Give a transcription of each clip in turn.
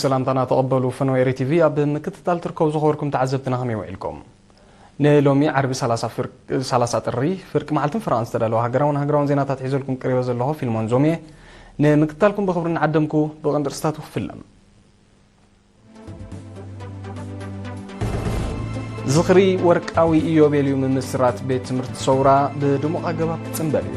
ሰላምታና ተቐበሉ። ፈነወ ኤሪ ቲቪ ኣብ ምክትታል ትርከቡ ዝኸበርኩም ተዓዘብትና ከመይ ውዒልኩም? ንሎሚ ዓርቢ ሰላሳ ፍር-፣ ሰላሳ ጥሪ ፍርቂ መዓልትን ፍርቓን ዝተዳለወ ሃገራውን ሃገራውን ዜናታት ሒዘልኩም ቀሪበ ዘለኹ ፊልሞን ዞሜ። ንምክትታልኩም ብኽብሪ ንዓደምኩ። ብቐንዲ ርእስታቱ ክፍለም። ዝኽሪ ወርቃዊ ኢዮቤልዩ ምምስራት ቤት ትምህርቲ ሰውራ ብድሙቕ ኣገባብ ክጽንበል እዩ።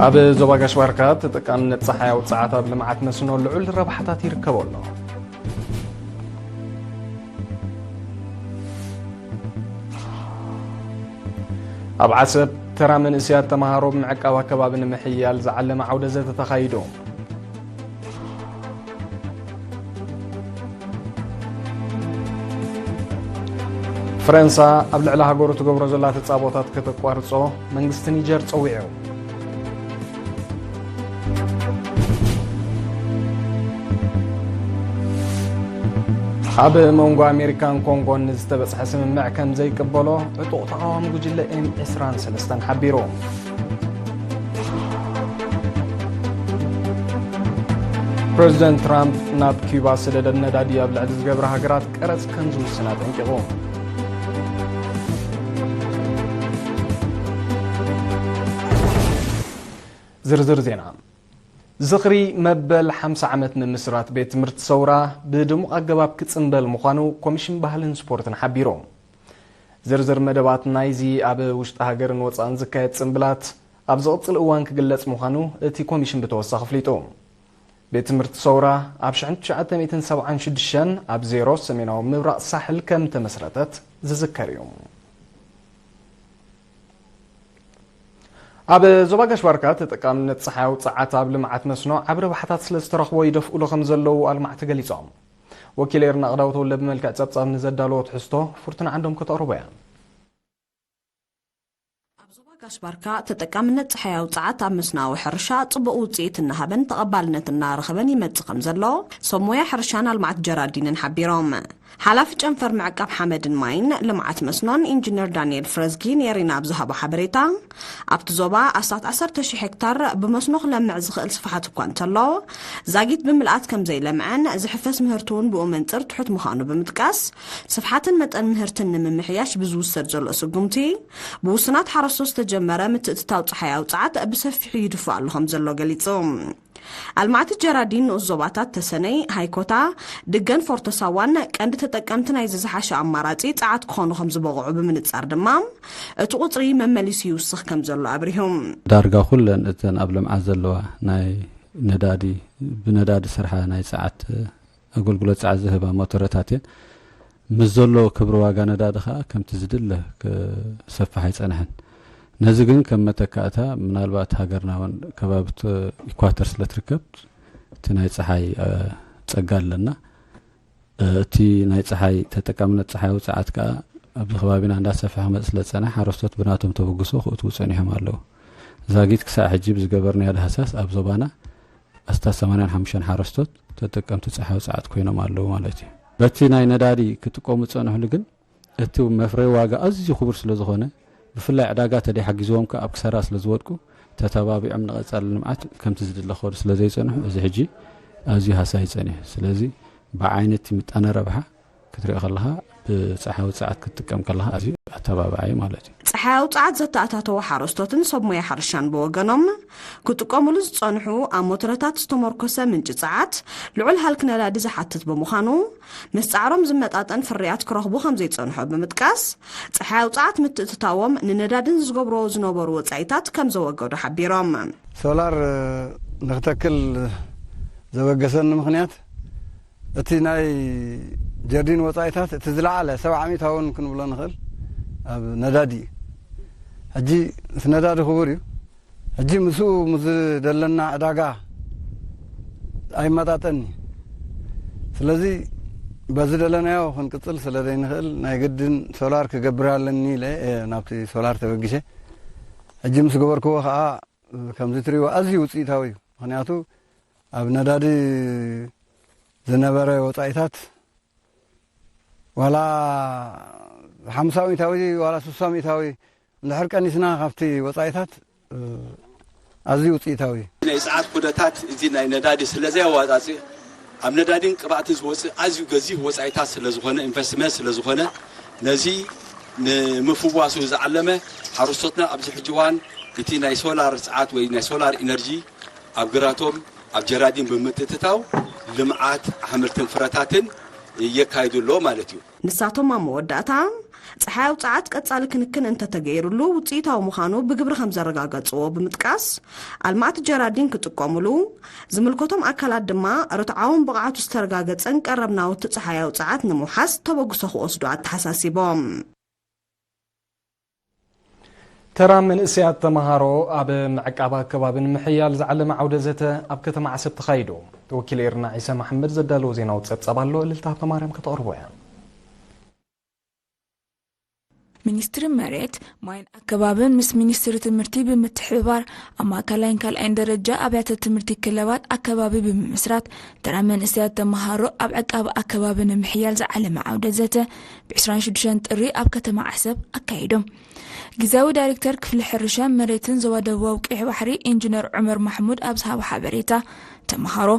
ኣብ ዞባ ጋሽ ባርካ ተጠቃምነት ጸሓያዊ ጸዓት ኣብ ልምዓት መስኖ ልዑል ረብሓታት ይርከቦ ኣሎ። ኣብ ዓሰብ ተራ መንእሰያት ተመሃሮ ብምዕቃብ ኣከባቢ ንምሕያል ዝዓለመ ዓውደ ዘተ ተኻይዱ። ፈረንሳ ኣብ ልዕሊ ሃገሩ ትገብሮ ዘላ ተጻቦታት ከተቋርጾ መንግስቲ ኒጀር ጸዊዑ። ኣብ መንጎ ኣሜሪካን ኮንጎን ንዝተበጽሐ ስምምዕ ከም ዘይቅበሎ ዕጡቕ ተቓዋሚ ጉጅለ ኤም ዕስራን ሰለስተን ሓቢሩ። ፕረዚደንት ትራምፕ ናብ ኪዩባ ሰደድ ነዳዲ ኣብ ልዕሊ ዝገብራ ሃገራት ቀረጽ ከም ዝውስን ኣጠንቂቑ። ዝርዝር ዜና። ዝኽሪ መበል ሓምሳ ዓመት ምምስራት ቤት ትምህርቲ ሰውራ ብድሙቕ ኣገባብ ክጽንበል ምዃኑ ኮሚሽን ባህልን ስፖርትን ሓቢሩ። ዝርዝር መደባት ናይዚ ኣብ ውሽጢ ሃገርን ወጻእን ዝካየድ ጽንብላት ኣብ ዝቕጽል እዋን ክግለጽ ምዃኑ እቲ ኮሚሽን ብተወሳኺ ኣፍሊጡ። ቤት ትምህርቲ ሰውራ ኣብ ሽሕን ትሽዓተ ሚእትን ሰብዓን ሽዱሽተን ኣብ ዜሮ ሰሜናዊ ምብራቕ ሳሕል ከም ተመስረተት ዝዝከር እዩ። ኣብ ዞባ ጋሽ ባርካ ተጠቃምነት ጸሓያዊ ጸዓት ኣብ ልምዓት መስኖ ዓቢ ረብሓታት ስለ ዝተረኽቦ ይደፍኡሉ ከም ዘለዉ ኣልማዕቲ ገሊጾም። ወኪል ኤርና ኣቕዳው ተወልደ ብመልክዕ ጸብጻብ ንዘዳለዎ ትሕዝቶ ፍርቱና ዓንዶም ከተቕርቦ እያ። ኣብ ዞባ ጋሽ ባርካ ተጠቃምነት ጸሓያዊ ጸዓት ኣብ መስናዊ ሕርሻ ጽቡቕ ውጽኢት እናሃበን ተቐባልነት እናረኸበን ይመጽእ ከም ዘሎ ሰብ ሞያ ሕርሻን ኣልማዕቲ ጀራዲንን ሓቢሮም። ሓላፊ ጨንፈር ምዕቃብ ሓመድን ማይን ልምዓት መስኖን ኢንጂነር ዳንኤል ፍረዝጊ ንኤሪና ኣብ ዝሃቦ ሓበሬታ፣ ኣብቲ ዞባ ኣስታት ዓሰርተ ሺሕ ሄክታር ብመስኖ ክለምዕ ዝኽእል ስፍሓት እኳ እንተሎ፣ ዛጊት ብምልኣት ከም ዘይለምዐን ዝሕፈስ ምህርቲ እውን ብኡ መንጽር ትሑት ምዃኑ ብምጥቃስ፣ ስፍሓትን መጠን ምህርትን ንምምሕያሽ ብዝውሰድ ዘሎ ስጉምቲ፣ ብውሱናት ሓረስቶት ዝተጀመረ ምትእትታው ጸሓያዊ ጸዓት ብሰፊሑ ይድፋእ ኣሎ ከም ዘሎ ገሊጹ። ኣልማዕቲ ጀራዲን ንኡስ ዞባታት ተሰነይ፣ ሃይኮታ፣ ድገን ፎርቶ ሳዋን ቀንዲ ተጠቀምቲ ናይዚ ዝሓሸ ኣማራጺ ጸዓት ክኾኑ ከም ዝበቕዑ ብምንጻር ድማ፣ እቲ ቁጽሪ መመሊሱ ይውስኽ ከም ዘሎ ኣብሪሁ። ዳርጋ ኩለን እተን ኣብ ልምዓት ዘለዋ ናይ ነዳዲ፣ ብነዳዲ ዝሰርሓ ናይ ጸዓት ኣገልግሎት ጸዓት ዝህባ ሞተረታት እየን። ምስ ዘሎ ክብሪ ዋጋ ነዳዲ ኸኣ ከምቲ ዝድለ ክሰፍሕ ኣይጸንሐን። ነዚ ግን ከም መተካእታ፣ ምናልባት ሃገርና እውን ከባቢ እቲ ኢኳተር ስለ ትርከብ፣ እቲ ናይ ጸሓይ፣ እ፣ ጸጋ ኣለና። እ፣ እቲ ናይ ጸሓይ ተጠቃምነት ጸሓያዊ ጸዓት ከኣ ኣብዚ ከባቢና እንዳሰፍሐ ክመጽእ ስለ ዝጸንሐ፣ ሓረስቶት ብናቶም ተበግሶ ክእትዉ ጸኒሖም ኣለዉ። ዛጊት ክሳዕ ሕጂ ብዝገበርናዮ ዳህሳስ ኣብ ዞባና ኣስታት ሰማንያን ሓሙሽተን ሓረስቶት ተጠቀምቲ ጸሓያዊ ጸዓት ኮይኖም ኣለዉ ማለት እዩ። በቲ ናይ ነዳዲ ክጥቀሙ ዝጸንሑሉ ግን እቲ መፍረይ ዋጋ ኣዝዩ ክቡር ስለ ዝኾነ፣ ብፍላይ ዕዳጋ ተደይ ሓጊዝዎም ከኣ ኣብ ክሳራ ስለ ዝወድቁ፣ ተተባቢዖም ንቐጻሊ ልምዓት ከምቲ ዝድለ ክኸዱ ስለ ዘይጸንሑ፣ እዚ ሕጂ ኣዝዩ ሃሳዪ ጸኒሑ። ስለዚ ብዓይነቲ ምጣነ ረብሓ ክትሪኦ ከለኻ፣ ብጸሓያዊ ጸዓት ክትጥቀም ከለኻ ኣዝዩ ኣተባባዒ ማለት እዩ። ጸሓያዊ ጸዓት ዘተኣታተዉ ሓረስቶትን ሰብ ሞያ ሕርሻን ብወገኖም፣ ክጥቀሙሉ ዝጸንሑ ኣብ ሞተረታት ዝተመርኮሰ ምንጪ ጸዓት ልዑል ሃልኪ ነዳዲ ዝሓትት ብምዃኑ፣ ምስ ጻዕሮም ዝመጣጠን ፍርያት ክረኽቡ ከም ዘይጸንሑ ብምጥቃስ፣ ጸሓያዊ ጸዓት ምትእትታዎም ንነዳድን ዝገብርዎ ዝነበሩ ወጻኢታት ከም ዘወገዱ ሓቢሮም። ሶላር ንክተክል ዘበገሰኒ ምኽንያት፣ እቲ ናይ ጀርዲን ወጻኢታት እቲ ዝለዓለ ሰብዓ ሚእታዊ እውን ክንብሎ ንኽእል ኣብ ነዳዲ እዩ። ሕጂ እቲ ነዳዲ ክቡር እዩ። ሕጂ ምስኡ ምስ ዝደለና ዕዳጋ ኣይመጣጠን እዩ። ስለዚ በዚ ደለናዮ ክንቅጽል ስለ ዘይንኽእል ናይ ግድን ሶላር ክገብር ኣለኒ ኢለ እየ ናብቲ ሶላር ተበጊሸ። ሕጂ ምስ ገበርክዎ ኸኣ ከምዚ ትሪእዎ ኣዝዩ ውጽኢታዊ እዩ። ምኽንያቱ ኣብ ነዳዲ ዝነበረ ወጻኢታት ዋላ ሓምሳ ሚእታዊ ዋላ ስሳ ሚእታዊ እንድሕር ቀኒስና ካብቲ ወጻኢታት፣ እ፣ ኣዝዩ ውጽኢታዊ እዩ። ናይ ጸዓት ኩነታት እዚ ናይ ነዳዲ ስለ ዘየዋጻጽእ፣ ኣብ ነዳድን ቅብኣትን ዝወጽእ ኣዝዩ ገዚፍ ወጻኢታት ስለ ዝኾነ፣ ኢንቨስትመንት ስለ ዝኾነ፣ ነዚ ንምፍዋሱ ዝዓለመ፣ ሓረስቶትና ኣብዚ ሕጂ እዋን እቲ ናይ ሶላር ጸዓት ወይ ናይ ሶላር ኢነርጂ ኣብ ግራቶም ኣብ ጀራዲን ብምትእትታው ልምዓት ኣሕምልትን ፍረታትን የካይዱ ኣሎ ማለት እዩ። ንሳቶም ኣብ መወዳእታ፣ ጸሓያዊ ጸዓት ቀጻሊ ክንክን እንተተገይሩሉ ውጽኢታዊ ምዃኑ ብግብሪ ከም ዘረጋገጽዎ ብምጥቃስ፣ ኣልማዕቲ ጀራዲን ክጥቀሙሉ፣ ዝምልከቶም ኣካላት ድማ ርትዓውን ብቕዓቱ ዝተረጋገጸን ቀረብ ናውቲ ጸሓያዊ ጸዓት ንምውሓስ ተበግሶ ክወስዱ ኣተሓሳሲቦም። ተራ መንእሰያት ተመሃሮ ኣብ ምዕቃብ ኣከባብን ምሕያል ዝዓለመ ዓውደ ዘተ ኣብ ከተማ ዓሰብ ተኻይዱ። ወኪል ኤርና ዒሳ መሓመድ ዘዳለዎ ዜናዊ ጸብጻብ ኣሎ፣ እልልታ ሃብተማርያም ከተቕርቦ እያ። ሚኒስትሪ መሬት፣ ማይን ኣከባብን ምስ ሚኒስትሪ ትምህርቲ ብምትሕብባር ኣብ ማእከላይን ካልኣይን ደረጃ ኣብያተ ትምህርቲ ክለባት ኣከባቢ ብምምስራት ተራ መንእሰያት ተመሃሮ ኣብ ዕቃብ ኣከባቢ ንምሕያል ዝዓለመ ዓውደ ዘተ ብ ዕስራን ሽዱሽተን ጥሪ ኣብ ከተማ ዓሰብ ኣካይዶም። ግዝያዊ ዳይሬክተር ክፍሊ ሕርሻን መሬትን ዞባ ደቡባዊ ቀይሕ ባሕሪ ኢንጂነር ዑመር ማሕሙድ ኣብ ዝሃቦ ሓበሬታ፣ ተመሃሮ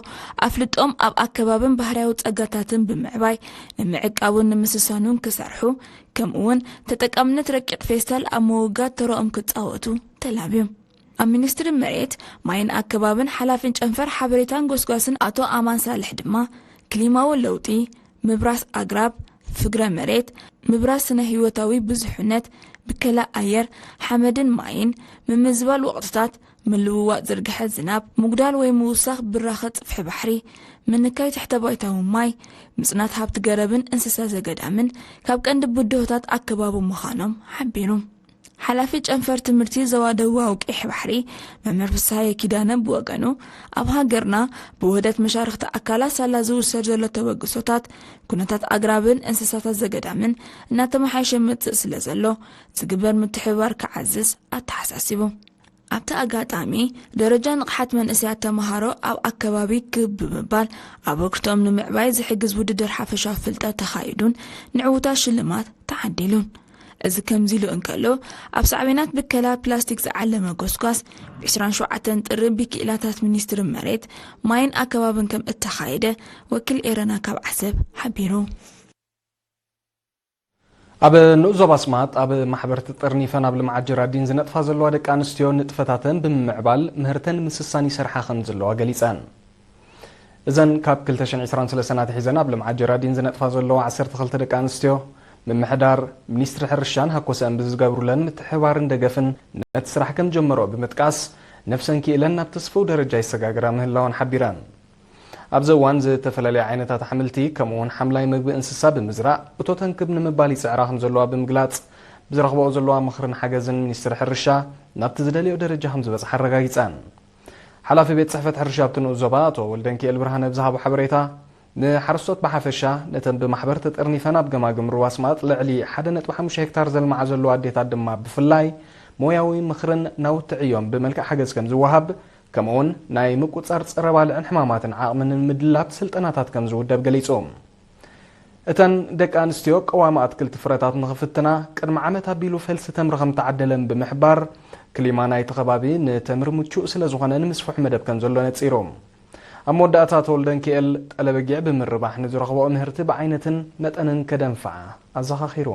ኣፍልጦም ኣብ ኣከባብን ባህርያዊ ጸጋታትን ብምዕባይ ንምዕቃቡን ንምስሳኑን ክሰርሑ፣ ከምኡውን ተጠቃምነት ረቂቕ ፌስታል ኣብ ምውጋድ ተራኦም ክጻወቱ ተላብዮም። ኣብ ሚኒስትሪ መሬት፣ ማይን ኣከባብን ሓላፊን ጨንፈር ሓበሬታን ጎስጓስን ኣቶ ኣማን ሳልሕ ድማ፣ ክሊማዊ ለውጢ፣ ምብራስ ኣግራብ፣ ፍግረ መሬት፣ ምብራስ ስነ ህይወታዊ ብዙሕነት፣ ብከላ ኣየር፣ ሓመድን ማይን፣ ምምዝባል ወቕትታት፣ ምልውዋጥ ዝርግሐ ዝናብ፣ ምጉዳል ወይ ምውሳኽ ብራኸ ጽፍሒ ባሕሪ፣ ምንካይ ትሕተ ባይታዊ ማይ፣ ምጽናት ሃብቲ ገረብን እንስሳ ዘገዳምን ካብ ቀንዲ ብድሆታት ኣከባቢ ምዃኖም ሓቢሩ። ሓላፊ ጨንፈር ትምህርቲ ዞባ ደቡባዊ ቀይሕ ባሕሪ መምህር ፍስሃየ ኪዳነ ብወገኑ፣ ኣብ ሃገርና ብውህደት መሻርኽቲ ኣካላት ሳላ ዝውሰድ ዘሎ ተበግሶታት፣ ኩነታት ኣግራብን እንስሳታት ዘገዳምን እናተመሓየሸ መጽእ ስለ ዘሎ፣ ዝግበር ምትሕብባር ክዓዝዝ ኣተሓሳሲቡ። ኣብቲ ኣጋጣሚ፣ ደረጃ ንቕሓት መንእሰያት ተመሃሮ ኣብ ኣከባቢ ክብ ብምባል ኣበርክቶኦም ንምዕባይ ዝሕግዝ ውድድር ሓፈሻዊ ፍልጠት ተኻይዱን ንዕውታት ሽልማት ተዓዲሉን። እዚ ከምዚ ኢሉ እንከሎ፣ ኣብ ሳዕቤናት ብከላ ፕላስቲክ ዝዓለመ ጎስጓስ ብ ዕስራን ሸውዓተን ጥሪ ብክኢላታት ሚኒስትሪ መሬት፣ ማይን ኣከባብን ከም እተኻየደ ወኪል ኤረና ካብ ዓሰብ ሓቢሩ። ኣብ ንኡስ ዞባ ኣስማጥ ኣብ ማሕበር ተጠርኒፈን ኣብ ልምዓት ጀራዲን ዝነጥፋ ዘለዋ ደቂ ኣንስትዮ ንጥፈታተን ብምምዕባል ምህርተን ምስሳን ይሰርሓ ከም ዘለዋ ገሊጸን። እዘን ካብ ክልተ ሽሕን ዕስራን ሰለስተን ኣትሒዘን ኣብ ልምዓት ጀራዲን ዝነጥፋ ዘለዋ ዓሰርተ ክልተ ደቂ ኣንስትዮ፣ ምምሕዳር፣ ሚኒስትሪ ሕርሻን ሃኮሰአን ብዝገብሩለን ምትሕብባርን ደገፍን ነቲ ስራሕ ከም ጀመረኦ ብምጥቃስ፣ ነፍሰን ክኢለን ናብ ተስፍው ደረጃ ይሰጋግራ ምህላወን ሓቢረን። ኣብዚ እዋን ዝተፈላለያ ዓይነታት ኣሕምልቲ፣ ከምኡውን ሓምላይ መግቢ እንስሳ ብምዝራእ እቶተን ክብ ንምባል ይጽዕራ ከም ዘለዋ ብምግላጽ፣ ብዝረኽባኦ ዘለዋ ምኽርን ሓገዝን ሚኒስትሪ ሕርሻ ናብቲ ዝደልዮ ደረጃ ከም ዝበጽሓ ኣረጋጊጸን። ሓላፊ ቤት ጽሕፈት ሕርሻ ኣብቲ ንኡስ ዞባ ኣቶ ወልደንኪኤል ብርሃነ ብዝሃቦ ሓበሬታ፣ ንሓረስቶት ብሓፈሻ፣ ነተን ብማሕበር ተጠርኒፈን ኣብ ገማግም ሩባ ኣስማጥ ልዕሊ ሓደ ነጥቢ ሓሙሽተ ሄክታር ዘልምዓ ዘለዋ ኣዴታት ድማ ብፍላይ፣ ሞያዊ ምኽርን ናውቲ ዕዮን ብመልክዕ ሓገዝ ከም ዝወሃብ፣ ከምኡውን ናይ ምቁጽጻር ጸረ ባልዕን ሕማማትን ዓቕሚ ንምድላብ ስልጠናታት ከም ዝውደብ ገሊጹ። እተን ደቂ ኣንስትዮ ቀዋሚ ኣትክልቲ ፍረታት ንኽፍትና ቅድሚ ዓመት ኣቢሉ ፈልሲ ተምሪ ከም ተዓደለን ብምሕባር፣ ክሊማ ናይቲ ከባቢ ንተምሪ ምቹእ ስለ ዝኾነ ንምስፍሑ መደብ ከም ዘሎ ነጺሩ። ኣብ መወዳእታ ተወልደንኪኤል ጠለበጊዕ ብምርባሕ ንዝረኽብኦ ምህርቲ ብዓይነትን መጠንን ከደንፍዓ ኣዘኻኺሩ።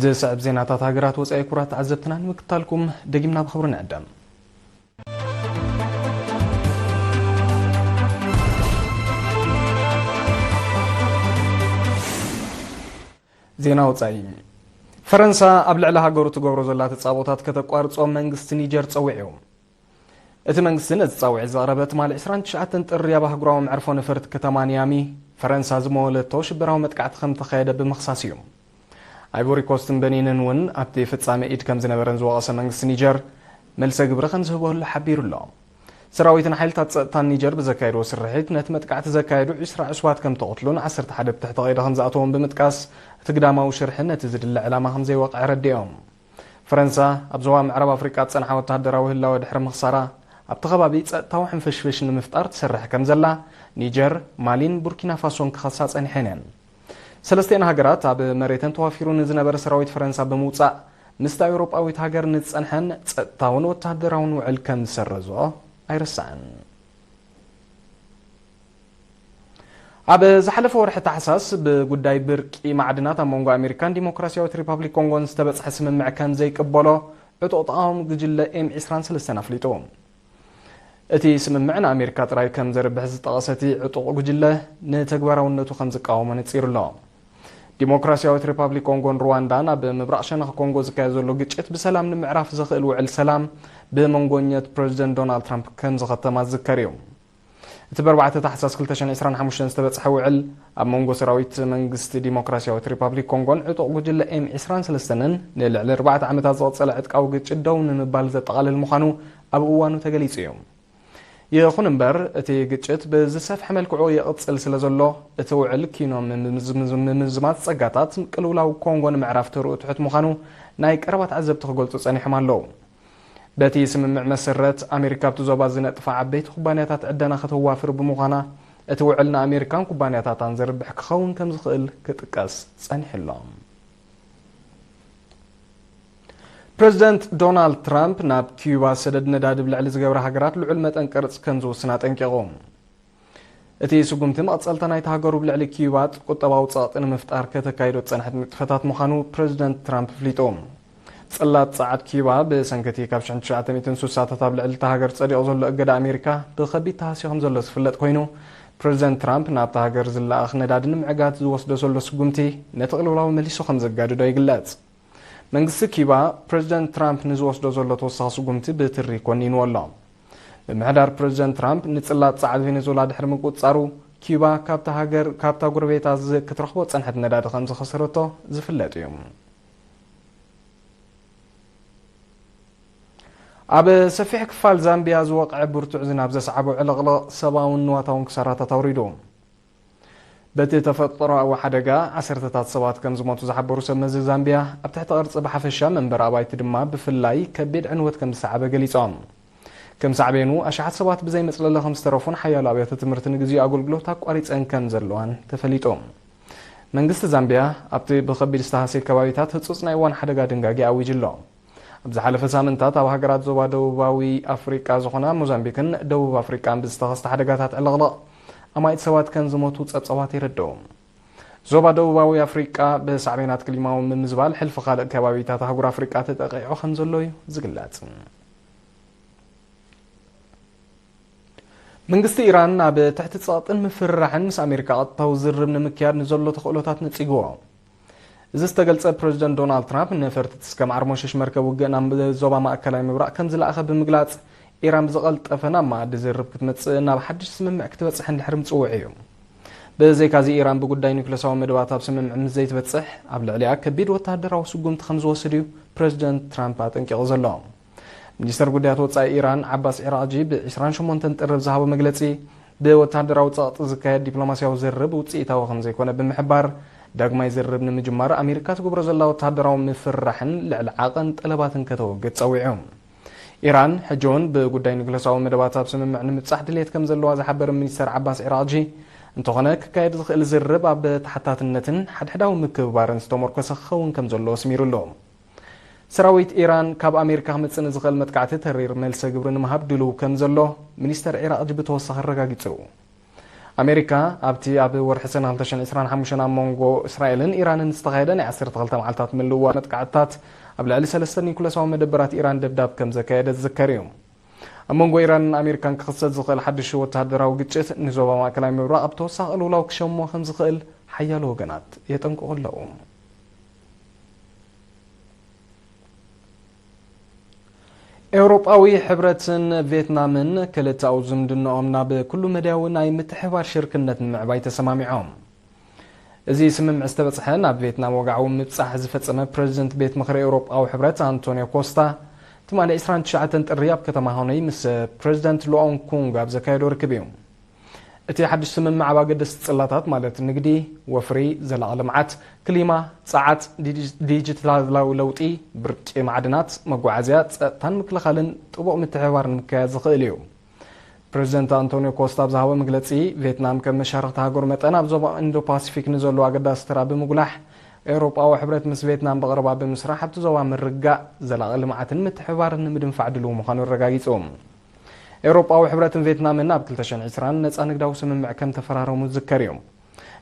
ዝስዕብ ዜናታት ሃገራት ወጻኢ ክቡራት ተዓዘብትና ንምክትታልኩም ደጊምና ብኽብሪ ንዕደም። ዜና ወጻኢ። ፈረንሳ ኣብ ልዕሊ ሃገሩ ትገብሮ ዘላ ተጻቦታት ከተቋርጾ መንግስቲ ኒጀር ጸዊዑ። እቲ መንግስቲ ነዚ ጻውዒት ዘቕረበ ትማሊ ዕስራን ትሽዓተን ጥሪ ኣብ ኣህጉራዊ መዕርፎ ነፈርቲ ከተማ ኒያሚ፣ ፈረንሳ ዝመወለቶ ሽበራዊ መጥቃዕቲ ከም ተኻየደ ብምኽሳስ እዩ። ኣይቮሪ ኮስትን በኒንን እውን ኣብቲ ፍጻመ ኢድ ከም ዝነበረን ዝወቐሰ መንግስቲ ኒጀር፣ መልሰ ግብሪ ከም ዝህበሉ ሓቢሩ ኣሎ። ሰራዊትን ሓይልታት ጸጥታን ኒጀር ብዘካየድዎ ስርሒት፣ ነቲ መጥቃዕቲ ዘካየዱ ዕስራ ዕሱባት ከም ተቐትሉን ዓሰርተ ሓደ ብትሕቲ ቀይዲ ከም ዝኣተዉን ብምጥቃስ፣ እቲ ግዳማዊ ሽርሒ ነቲ ዝድለ ዕላማ ከም ዘይወቕዐ ኣረዲኦም። ፈረንሳ፣ ኣብ ዞባ ምዕራብ ኣፍሪቃ ዝጸንሓ ወተሃደራዊ ህላወ ድሕሪ ምኽሳራ፣ ኣብቲ ከባቢ ጸጥታዊ ሕንፍሽፍሽ ንምፍጣር ትሰርሕ ከም ዘላ፣ ኒጀር፣ ማሊን ቡርኪና ፋሶን ክኸሳ ጸኒሐን እየን። ሰለስቲኤን ሃገራት ኣብ መሬተን ተዋፊሩ ንዝነበረ ሰራዊት ፈረንሳ ብምውጻእ ምስታ ኤውሮጳዊት ሃገር ንዝጸንሐን ጸጥታውን ወተሃደራውን ውዕል ከም ዝሰረዝኦ ኣይርሳዕን። ኣብ ዝሓለፈ ወርሒ ታሕሳስ ብጉዳይ ብርቂ ማዕድናት ኣብ መንጎ ኣሜሪካን ዲሞክራሲያዊት ሪፓብሊክ ኮንጎን ዝተበጽሐ ስምምዕ ከም ዘይቅበሎ ዕጡቕ ተቓዋሚ ጉጅለ ኤም ዕስራን ሰለስተን ኣፍሊጡ። እቲ ስምምዕ ንኣሜሪካ ጥራይ ከም ዘርብሕ ዝጠቐሰ እቲ ዕጡቕ ጉጅለ፣ ንተግባራውነቱ ከም ዝቃወሞ ነጺሩ ኣሎ። ዲሞክራሲያዊት ሪፓብሊክ ኮንጎን ሩዋንዳን ኣብ ምብራቕ ሸነኽ ኮንጎ ዝካየድ ዘሎ ግጭት ብሰላም ንምዕራፍ ዘኽእል ውዕል ሰላም ብመንጎኘት ፕረዚደንት ዶናልድ ትራምፕ ከም ዝኸተማ ዝዝከር እዩ። እቲ ብ ኣርባዕተ ታሕሳስ ክልተ ሽሕን ዕስራን ሓሙሽተን ዝተበጽሐ ውዕል፣ ኣብ መንጎ ሰራዊት መንግስቲ ዲሞክራሲያዊት ሪፓብሊክ ኮንጎን ዕጡቕ ጉጅለ ኤም ዕስራን ሰለስተን ንልዕሊ ኣርባዕተ ዓመታት ዝቐጸለ ዕጥቃዊ ግጭት ደው ንምባል ዘጠቓልል ምዃኑ ኣብ እዋኑ ተገሊጹ እዩ። ይኹን እምበር፣ እቲ ግጭት ብዝሰፍሐ መልክዑ ይቕጽል ስለ ዘሎ፣ እቲ ውዕል ኪኖ ምምዝምዝ-፣ ምምዝማዝ ጸጋታት ቅልውላው ኮንጎ ንምዕራፍ ተርኡ ትሑት ምዃኑ ናይ ቀረባ ተዓዘብቲ ክገልጹ ጸኒሖም ኣለዉ። በቲ ስምምዕ መሰረት፣ ኣሜሪካ ኣብቲ ዞባ ዝነጥፋ ዓበይቲ ኩባንያታት ዕደና ከተዋፍር ብምዃና፣ እቲ ውዕል ንኣሜሪካን ኩባንያታታን ዘርብሕ ክኸውን ከም ዝኽእል ክጥቀስ ጸኒሑ ኣሎ። ፕረዚደንት ዶናልድ ትራምፕ ናብ ኪዩባ ሰደድ ነዳዲ ብልዕሊ ዝገብራ ሃገራት ልዑል መጠን ቀርጽ ከም ዝውስን ኣጠንቂቑ። እቲ ስጉምቲ መቐጸልታ ናይቲ ሃገሩ ብልዕሊ ኪዩባ ቁጠባዊ ጸቕጢ ንምፍጣር ከተካይዶ ዝጸንሐት ንጥፈታት ምዃኑ ፕረዚደንት ትራምፕ ኣፍሊጡ። ጽላት ጸዓት ኪዩባ ብሰንኪ እቲ ካብ ሽሕን ትሽዓተ ሚእትን ስሳታት ኣብ ልዕሊ እታ ሃገር ጸዲቑ ዘሎ እገዳ ኣሜሪካ ብኸቢድ ተሃስዩ ከም ዘሎ ዝፍለጥ ኮይኑ፣ ፕረዚደንት ትራምፕ ናብታ ሃገር ዝለኣኽ ነዳዲ ንምዕጋት ዝወስዶ ዘሎ ስጉምቲ ነቲ ቅልውላው መሊሱ ከም ዘጋድዶ ይግለጽ። መንግስቲ ኪባ ፕረዚደንት ትራምፕ ንዝወስዶ ዘሎ ተወሳኺ ስጉምቲ ብትሪ ኮኒንዎ ኣሎ። ምምሕዳር ፕረዚደንት ትራምፕ ንጽላት ጸዓት ቬኔዙዌላ ድሕሪ ምቁጽጻሩ፣ ኪባ ካብታ ሃገር፣ ካብታ ጎረቤታ ዝ-፣ ክትረኽቦ ጸንሐት ነዳዲ ከም ዝኸሰረቶ ዝፍለጥ እዩ። ኣብ ሰፊሕ ክፋል ዛምቢያ ዝወቕዐ ብርቱዕ ዝናብ ዘስዓቦ ዕልቕልቕ ሰብኣውን ንዋታውን ክሳራታት ኣውሪዱ። በቲ ተፈጥሮኣዊ ሓደጋ ዓሰርተታት ሰባት ከም ዝሞቱ ዝሓበሩ ሰብ መዚ ዛምቢያ፣ ኣብ ትሕቲ ቅርጺ ብሓፈሻ መንበሪ ኣባይቲ ድማ ብፍላይ ከቢድ ዕንወት ከም ዝሰዓበ ገሊጾም። ከም ሳዕቤኑ ኣሽሓት ሰባት ብዘይ መጽለሊ ከም ዝተረፉን ሓያሎ ኣብያተ ትምህርቲ ንግዜኡ ኣገልግሎት ኣቋሪጸን ከም ዘለዋን ተፈሊጡ። መንግስቲ ዛምቢያ ኣብቲ ብኸቢድ ዝተሃስየ ከባቢታት ህጹጽ ናይ እዋን ሓደጋ ድንጋጌ ኣዊጁ ኣሎ። ኣብ ዝሓለፈ ሳምንታት ኣብ ሃገራት ዞባ ደቡባዊ ኣፍሪቃ ዝኾና ሞዛምቢክን ደቡብ ኣፍሪቃን ብዝተኸስተ ሓደጋታት ዕልቕልቕ ኣማኢት ሰባት ከም ዝሞቱ ጸብጻባት የረድኡ። ዞባ ደቡባዊ ኣፍሪቃ ብሳዕቤናት ክሊማዊ ምምዝባል ሕልፊ ካልእ ከባቢታት ኣህጉር ኣፍሪቃ ተጠቒዑ ከም ዘሎ እዩ ዝግለጽ። መንግስቲ ኢራን ኣብ ትሕቲ ጸቕጥን ምፍርራሕን ምስ ኣሜሪካ ቀጥታዊ ዝርርብ ንምክያድ ንዘሎ ተኽእሎታት ነጺግዎ። እዚ ዝተገልጸ ፕረዚደንት ዶናልድ ትራምፕ ነፈርቲ እስከ ማዕርሞሽሽ መርከብ ውግእ ናብ ዞባ ማእከላይ ምብራቕ ከም ዝለኣኸ ብምግላጽ፣ ኢራን ብዝቐልጠፈ ናብ መኣዲ ዝርርብ ክትመጽእ ናብ ሓድሽ ስምምዕ ክትበጽሕ እንድሕሪ ምጽውዕ እዩ። ብዘይካዚ ኢራን ብጉዳይ ኒውክለሳዊ መደባት ኣብ ስምምዕ ምስ ዘይትበጽሕ ኣብ ልዕሊኣ ከቢድ ወተሃደራዊ ስጉምቲ ከም ዝወስድ እዩ ፕረዚደንት ትራምፕ ኣጠንቂቑ ዘሎ። ሚኒስተር ጉዳያት ወጻኢ ኢራን ዓባስ ዒራቕጂ ብ ዕስራን ሸሞንተን ጥሪ ዝሃቦ መግለጺ፣ ብወተሃደራዊ ጸቕጢ ዝካየድ ዲፕሎማስያዊ ዝርርብ ውጽኢታዊ ከም ዘይኮነ ብምሕባር፣ ዳግማይ ዝርርብ ንምጅማር ኣሜሪካ ትገብሮ ዘላ ወተሃደራዊ ምፍርራሕን ልዕሊ ዓቐን ጠለባትን ከተወግድ ጸዊዑ። ኢራን ሕጂ እውን ብጉዳይ ኒውክለሳዊ መደባት ኣብ ስምምዕ ንምብጻሕ ድልየት ከም ዘለዋ ዝሓበረ ሚኒስተር ዓባስ ዒራቕጂ፣ እንተኾነ ክካየድ ዝኽእል ዝርርብ ኣብ ተሓታትነትን ሓድሕዳዊ ምክብባርን ዝተመርኮሰ ክኸውን ከም ዘለዎ ኣስሚሩ ኣሎ። ሰራዊት ኢራን ካብ ኣሜሪካ ክመጽእ ንዝኽእል መጥቃዕቲ ተሪር መልሰ ግብሪ ንምሃብ ድሉው ከም ዘሎ ሚኒስተር ዒራቕጂ ብተወሳኺ ኣረጋጊጹ። ኣሜሪካ ኣብቲ ኣብ ወርሒ ሰነ ክልተ ሽሕን ዕስራን ሓሙሽተን ኣብ መንጎ እስራኤልን ኢራንን ዝተኻየደ ናይ ዓሰርተ ክልተ መዓልታት ምልውዋጥ መጥቃዕትታት ኣብ ልዕሊ ሰለስተ ኒኩለሳዊ መደበራት ኢራን ደብዳብ ከም ዘካየደት ዝዝከር እዩ። ኣብ መንጎ ኢራንን ኣሜሪካን ክኽሰት ዝኽእል ሓድሽ ወተሃደራዊ ግጭት ንዞባ ማእከላይ ምብራቕ ኣብ ተወሳኺ ቅልውላው ክሸሞ ከም ዝኽእል ሓያሎ ወገናት የጠንቅቑ ኣለዉ። ኤውሮጳዊ ሕብረትን ቬትናምን ክልተኣዊ ዝምድናኦም ናብ ኩሉ መዳያዊ ናይ ምትሕብባር ሽርክነት ንምዕባይ ተሰማሚዖም። እዚ ስምምዕ ዝተበጽሐ ናብ ቬትናም ወግዓዊ ምብጻሕ ዝፈጸመ ፕረዚደንት ቤት ምኽሪ ኤውሮጳዊ ሕብረት ኣንቶኒዮ ኮስታ ትማሊ ዕስራን ትሽዓተን ጥሪ ኣብ ከተማ ሃኖይ ምስ ፕረዚደንት ሉኦን ኩንግ ኣብ ዘካየዶ ርክብ እዩ። እቲ ሓድሽ ስምምዕ ኣብ ኣገደስቲ ጽላታት ማለት ንግዲ፣ ወፍሪ፣ ዘላቒ ልምዓት፣ ክሊማ፣ ጸዓት፣ ዲጂ-፣ ዲጂታላዊ ለውጢ፣ ብርቂ ማዕድናት፣ መጓዓዝያ፣ ጸጥታን ምክልኻልን ጥቡቕ ምትሕብባር ንምክያድ ዝኽእል እዩ። ፕሬዚደንት ኣንቶኒዮ ኮስታ ኣብ ዝሃቦ መግለጺ፣ ቬትናም ከም መሻርኽቲ ሃገሩ መጠን ኣብ ዞባ ኢንዶ ፓሲፊክ ንዘለዎ ኣገዳሲ ተራ ብምጉላሕ፣ ኤውሮጳዊ ሕብረት ምስ ቬትናም ብቐረባ ብምስራሕ ኣብቲ ዞባ ምርግጋእ፣ ዘላቒ ልምዓትን ምትሕብባርን ንምድንፋዕ ድሉው ምዃኑ ኣረጋጊጹ። ኤውሮጳዊ ሕብረትን ቬትናምን ኣብ ክልተ ሽሕን ዕስራን ነጻ ንግዳዊ ስምምዕ ከም ተፈራረሙ ዝዝከር እዩ።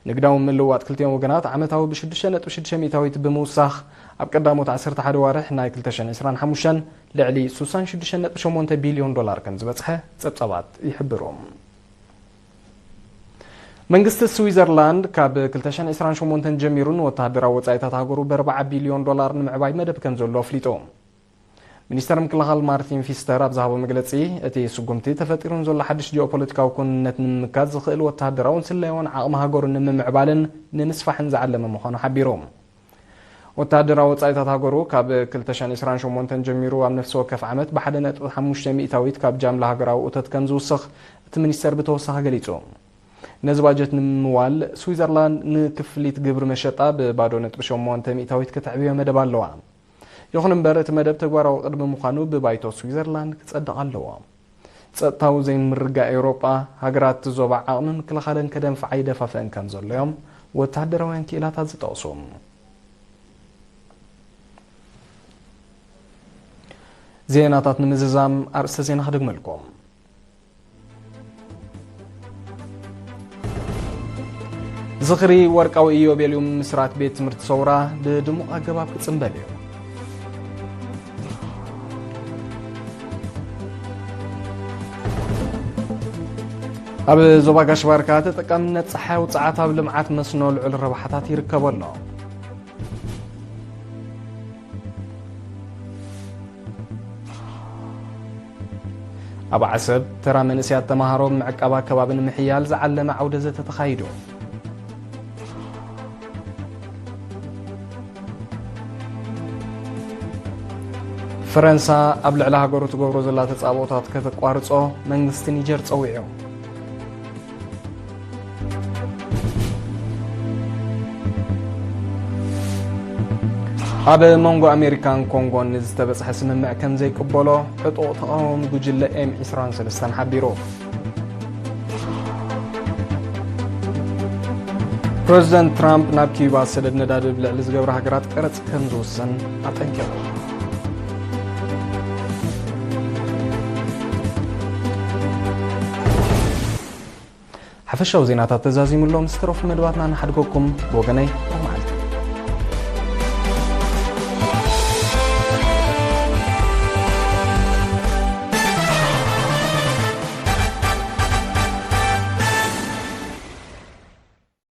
ንግዳዊ ምልውዋጥ ክልቲኦም ወገናት ዓመታዊ ብ ሽዱሽተ ነጥቢ ሽዱሽተ ሚእታዊት ብምውሳኽ፣ ኣብ ቀዳሞት ዓሰርተ ሓደ ዋርሕ ናይ ክልተ ሽሕን ዕስራን ሓሙሽተን ልዕሊ ስሳን ሽዱሽተን ነጥቢ ሸሞንተ ቢልዮን ዶላር ከም ዝበጽሐ ጸብጻባት ይሕብሩ። መንግስቲ ስዊዘርላንድ ካብ ክልተ ሽሕን ዕስራን ሸሞንተን ጀሚሩ ንወተሃደራዊ ወጻኢታት ሃገሩ ብ ኣርባዓ ቢልዮን ዶላር ንምዕባይ መደብ ከም ዘሎ ኣፍሊጡ። ሚኒስተር ምክልኻል ማርቲን ፊስተር ኣብ ዝሃቦ መግለጺ፣ እቲ ስጉምቲ ተፈጢሩ ንዘሎ ሓድሽ ጂኦፖለቲካዊ ክውንነት ንምምካት ዝኽእል ወተሃደራውን ስለያውን ዓቕሚ ሃገሩ ንምምዕባልን ንምስፋሕን ዝዓለመ ምዃኑ ሓቢሩ። ወተሃደራዊ ወጻኢታት ሃገሩ ካብ ክልተ ሽሕን ዕስራን ሸሞንተን ጀሚሩ ኣብ ነፍሲ ወከፍ ዓመት ብ ሓደ ነጥቢ ሓሙሽተ ሚእታዊት ካብ ጃምላ ሃገራዊ እቶት ከም ዝውስኽ እቲ ሚኒስተር ብተወሳኺ ገሊጹ። ነዚ ባጀት ንምምዋል፣ ስዊዘርላንድ ንክፍሊት ግብሪ መሸጣ ብባዶ ነጥቢ ሸሞንተ ሚእታዊት ከተዕብዮ መደብ ኣለዋ። ይኹን እምበር፣ እቲ መደብ ተግባራዊ ቅድሚ ምዃኑ ብባይቶ ስዊዘርላንድ ክጸድቕ ኣለዎ። ጸጥታዊ ዘይምርግጋእ ኤውሮጳ፣ ሃገራት እቲ ዞባ ዓቕሚ ምክልኻለን ከደንፍዓ ይደፋፍአን ከም ዘሎ እዮም ወተሃደራውያን ክኢላታት ዝጠቕሱ። ዜናታት ንምዝዛም ኣርእስተ ዜና ክደግመልኩም። ዝኽሪ ወርቃዊ ኢዮቤልዩ ምስራት ቤት ትምህርቲ ሰውራ ብድሙቕ ኣገባብ ክጽንበል እዩ። ኣብ ዞባ ጋሽ ባርካ ተጠቃምነት ጸሓያዊ ጸዓት ኣብ ልምዓት መስኖ ልዑል ረብሓታት ይርከቦ ኣሎ። ኣብ ዓሰብ፣ ተራ መንእሰያት ተማሃሮ ምዕቃብ ኣከባቢ ንምሕያል ዝዓለመ ዓውደ ዘተ ተኻይዱ። ፈረንሳ ኣብ ልዕሊ ሃገሩ ትገብሮ ዘላ ተጻብኦታት ከተቋርጾ መንግስቲ ኒጀር ጸዊዑ። ኣብ መንጎ ኣሜሪካን ኮንጎን ዝተበጽሐ ስምምዕ ከም ዘይቅበሎ ዕጡቕ ተቓዋሚ ጉጅለ ኤም ዕስራን ሰለስተን ሓቢሩ። ፕረዚደንት ትራምፕ ናብ ኪዩባ ዝሰደድ ነዳዲ ብልዕሊ ዝገብራ ሃገራት ቀረጽ ከም ዝውስን ኣጠንቂቑ። ሓፈሻዊ ዜናታት ተዛዚሙ ኣሎ። ምስ ተረፉ መደባትና ንሓድገኩም። ብወገነይ